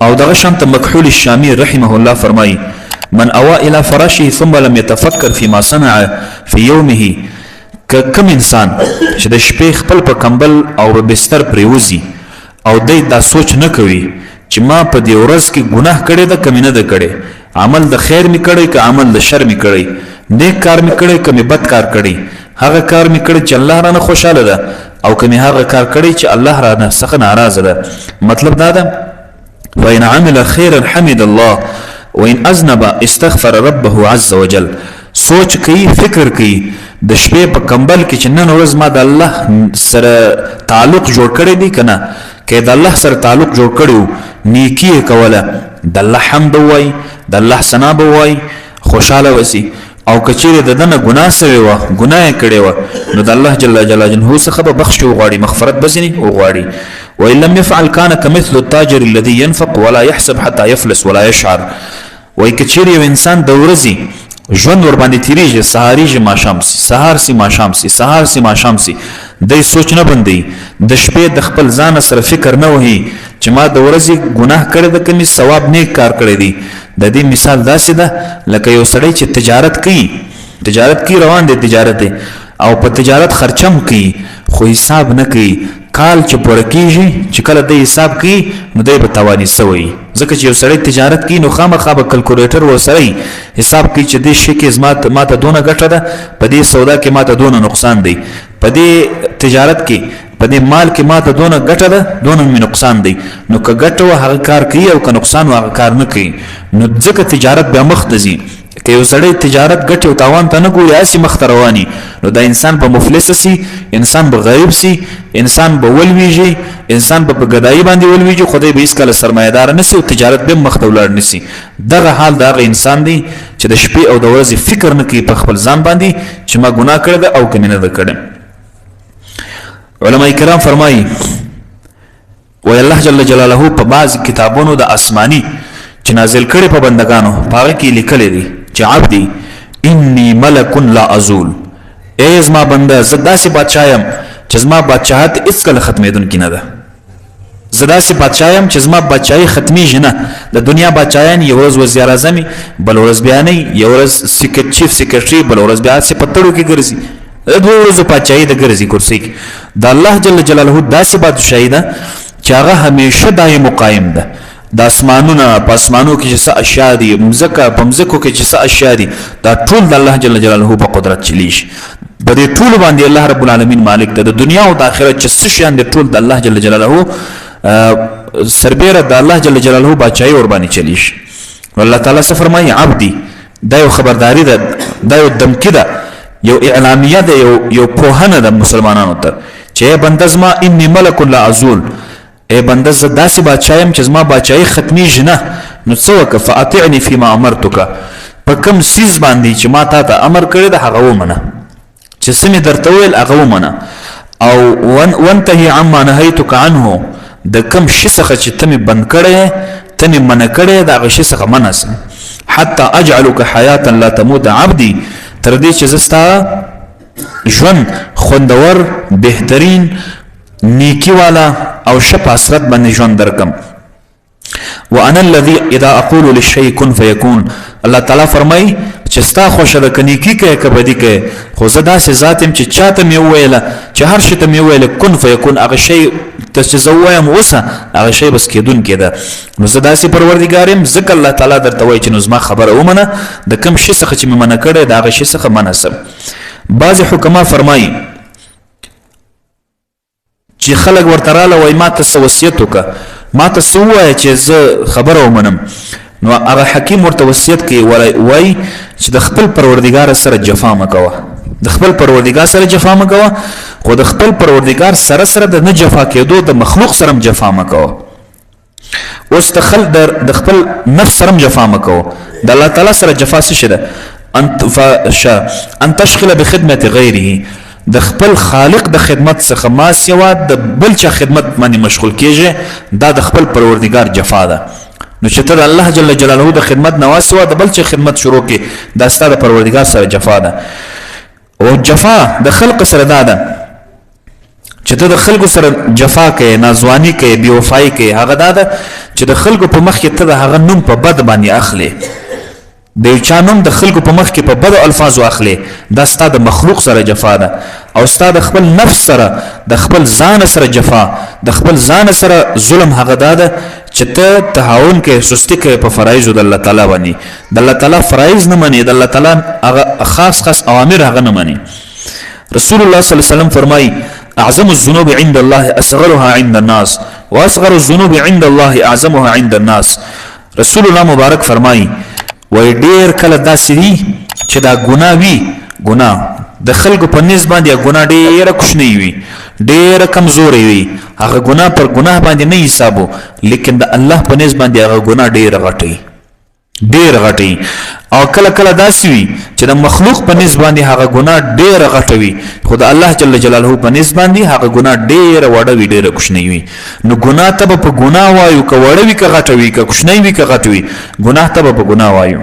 او دغه شانته مکحول الشامی رحمه الله فرمایي، من اوا الى فراشه ثم لم يتفكر فيما صنع في يومه، که کوم انسان چې د شپې خپل په کمبل او په بستر پریوزي او دی دا سوچ نه کوي چې ما په دې ورځ کې ګناه کړې ده که مې نه ده کړې، عمل د خیر مې کړی که عمل د شر مې کړی، نیک کار مې کړی که مې بد کار کړی، هغه کار مې کړی چې الله رانه خوشاله ده او که مې هغه کار کړی چې الله رانه څخه ناراضه ده. مطلب دا ده، فإن عمل خيرا حمد الله وإن أذنب استغفر ربه عز وجل. سوچ کوي، فکر کوي د شپې په کمبل کې چې نن ورځ ما د الله سره تعلق جوړ کړی دی که نه، که د الله سره تعلق جوړ کړی و، نیکي یې کوله، د الله حمد به ووایي، د الله ثنا به ووایي، خوشحاله وسي. او که چیرې د ده نه ګناه سوې وه، ګناه یې کړې وه، نو د الله جل جلاله څخه به بخش وغواړي، مغفرت به ځینې وغواړي. وإن لم يفعل كان كمثل التاجر الذي ينفق ولا يحسب حتى يفلس ولا يشعر. وایي که چیرې یو انسان د ورځې ژوند ور باندې تیریږي، سهاریږي ماښام سي، سهار سي ماښام سي، سهار سي ماښام سي، دی سوچ نه بندوي، د شپې د خپل ځانه سره فکر نه وهي چې ما د ورځې ګناه کړې ده که مې ثواب نیک کار کړی دی. د دې مثال داسې ده لکه یو سړی چې تجارت کوي، تجارت کوي، روان دی تجارت دی او په تجارت خرچم کوي، خو حساب نه کوي. کال چې پوره کیږي، چې کله دی حساب کوي، نو دی به تواني سوی، ځکه چې یو سړی تجارت کوي نو خامخا به کلکولیټر ورسره وي، حساب کوي چې دې شي کې زما ماته دونه ګټه ده، په دې سودا کې ماته دونه نقصان دی، په دې تجارت کې په دې مال کې ماته دونه ګټه ده، دونه مې نقصان دی. نو که ګټه وه هغه کار کوي او که نقصان وه هغه کار نه کوي. نو ځکه تجارت بیا مخ ته ځي. که یو سړی تجارت ګټې او تاوان ته نه ګوري، هسې مخ ته رواني، نو دا انسان به مفلس سي، انسان به غریب سي، انسان به ولویږي، انسان به په ګدایي باندې ولویږي، خو دی به هیڅکله سرمایهدار نه سي او تجارت به مخ ته ولاړ نه سي. دغه حال د هغه انسان دی چې د شپې او د ورځې فکر نه کوي په خپل ځان باندې چې ما ګناه کړې ده او که مې نه ده کړې. علما کرام فرمایي، وای الله جل جلاله په بعض کتابونو د آسماني چې نازل کړي په بندگانو په هغه کې لیکلي دي چې عبدي انی ملک لا ازول، ای زما بنده، زه داسې بادشاه یم چې زما بادشاهت هیڅکله ختمېدونکې نه ده. زه داسې بادشاه یم چې زما بادشاهي ختمېږي نه. د دنیا بادشاهان یو ورځ وزیر اعظم، بل ورځ بیا نه، یو ورځ چیف سیکرټري، بل ورځ بیا هسې په تړو کې ګرځي، د دوو ورځو پاچاهي د ګرځي کرسۍ کې. د الله جل جلاله داسې بادشاهي ده چې هغه همیشه دایم و قایم ده. د اسمانونه په اسمانو کې چې څه اشیاء دي، مځکه په مځکو کې چې څه اشیاء دي، دا ټول د الله جل جلاله په قدرت چلیږي. په دې ټولو باندې الله رب العالمین مالک ده. د دنیا او د آخرت چې څه شیان دي ټول د الله جل جلاله سربېره د الله جل جلاله باچایي ورباندې چلیږي. نو الله تعالی څه فرمایي؟ عبدي، دا یو خبرداری ده، دا یو دمکی ده، یو اعلامیه ده، یو پوهنه ده مسلمانانو ته چې ای بنده زما، انی ملک لا ازول، ای بنده زه داسې بادشاه یم چې زما بادشاهي ختمیږي نه. نو څه وکړه؟ فاطعنی فيما امرتک، په کوم څیز باندې چې ما تا ته امر کړی ده هغه ومنه، چې څه مې درته وویل هغه ومنه، او وانتهي عما نهیتک عنه، د کوم شي څخه چې ته مې بند کړی، ته مې منع کړی، د هغه شي څخه منع سه، حتی اجعلک حیاتا لا تموت عبدي، تر دې چې زه ستا ژوند خوندور، بهترین، نیکی والا او ښه په حسرت باندې ژوند درکم. وانا الذي اذا اقول للشيء كن فيكون. الله تعالی فرمای چې ستا خوښه ده که نیکی کوې که بدي کوې، خو زه داسې ذات یم چې چاته مې وویله، چې هر شي ته مې وویله کن فیکون، هغه شی ته چې زه ووایم اوسه، هغه شی بس کېدونکی ده. نو زه داسې پروردګار یم، ځکه الله تعالی درته وایي چې نو زما خبره ومنه، د کوم شي څخه چې مې منع کړی د هغه شي څخه منع سم. بعضې حکما فرمایي چې خلک ورته راله وایي ما ته څه وصیت وکړه، ما ته څه ووایه چې زه خبره ومنم. نو هغه حکیم ورته وصیت کوي، وایي چې د خپل پروردګار سره جفا مه کوه، د خپل پروردګار سره جفا مه کوه، خو د خپل پروردګار سره سره د نه جفا کېدو د مخلوق سره هم جفا مه کوه. اوس د خل د خپل نفس سره هم جفا مه کوه. د الله تعالی سره جفا څه شی ده؟ ان تشغل بخدمت غیره، د خپل خالق د خدمت څخه ما سوا د بل چا خدمت باندې مشغول کیږي، دا د خپل پروردګار جفا ده. نو چې ته د الله جل جلاله د خدمت نه واسوا د بل چا خدمت شروع کې، دا ستا د پروردګار سره جفا ده. او جفا د خلق سره دا ده چې ته د خلکو سره جفا کوې، ناځواني کوې، بې وفایي کوې، هغه دا ده چې د خلکو په مخ کې ته د هغه نوم په بد باندې اخلې، د یو چا نوم د خلکو په مخ کې په بدو الفاظو اخلې، دا ستا د مخلوق سره جفا ده او ستا د خپل نفس سره، د خپل ځان سره جفا، د خپل ځان سره ظلم هغه دا ده چې ته تهاون کوې، سستي کوې په فرایضو د الله تعالی باندې، د الله تعالی فرایض نه منې، د الله تعالی هغه خاص خاص اوامر هغه نه منې. رسول الله صلی الله علیه وسلم فرمایي: اعظم الذنوب عند الله اصغرها عند الناس، واصغر الذنوب عند الله اعظمها عند الناس. رسول الله مبارک فرمایي، وای ډیر کله داسې وي چې دا ګناه وي، ګناه د خلکو په نس باندې ګناه ډیره کوچنۍ وي، ډیره کمزورې وي، هغه ګناه پر ګناه باندې نه حسابو، لیکن د الله په نس باندې هغه ګناه ډیره غټي، ډیر غټي. او کله کله داسې وي چې د مخلوق په نس باندې هغه ګناه ډیره غټه وي، خو د الله جل جلاله په نس باندې هغه ګناه ډیره وړه وي، ډیره کوچنۍ وي. نو ګناه ته به په ګناه وایو، که وړه وي که غټه وي، که کوچنۍ وي که غټه وي، ګناه ته به په ګناه وایو.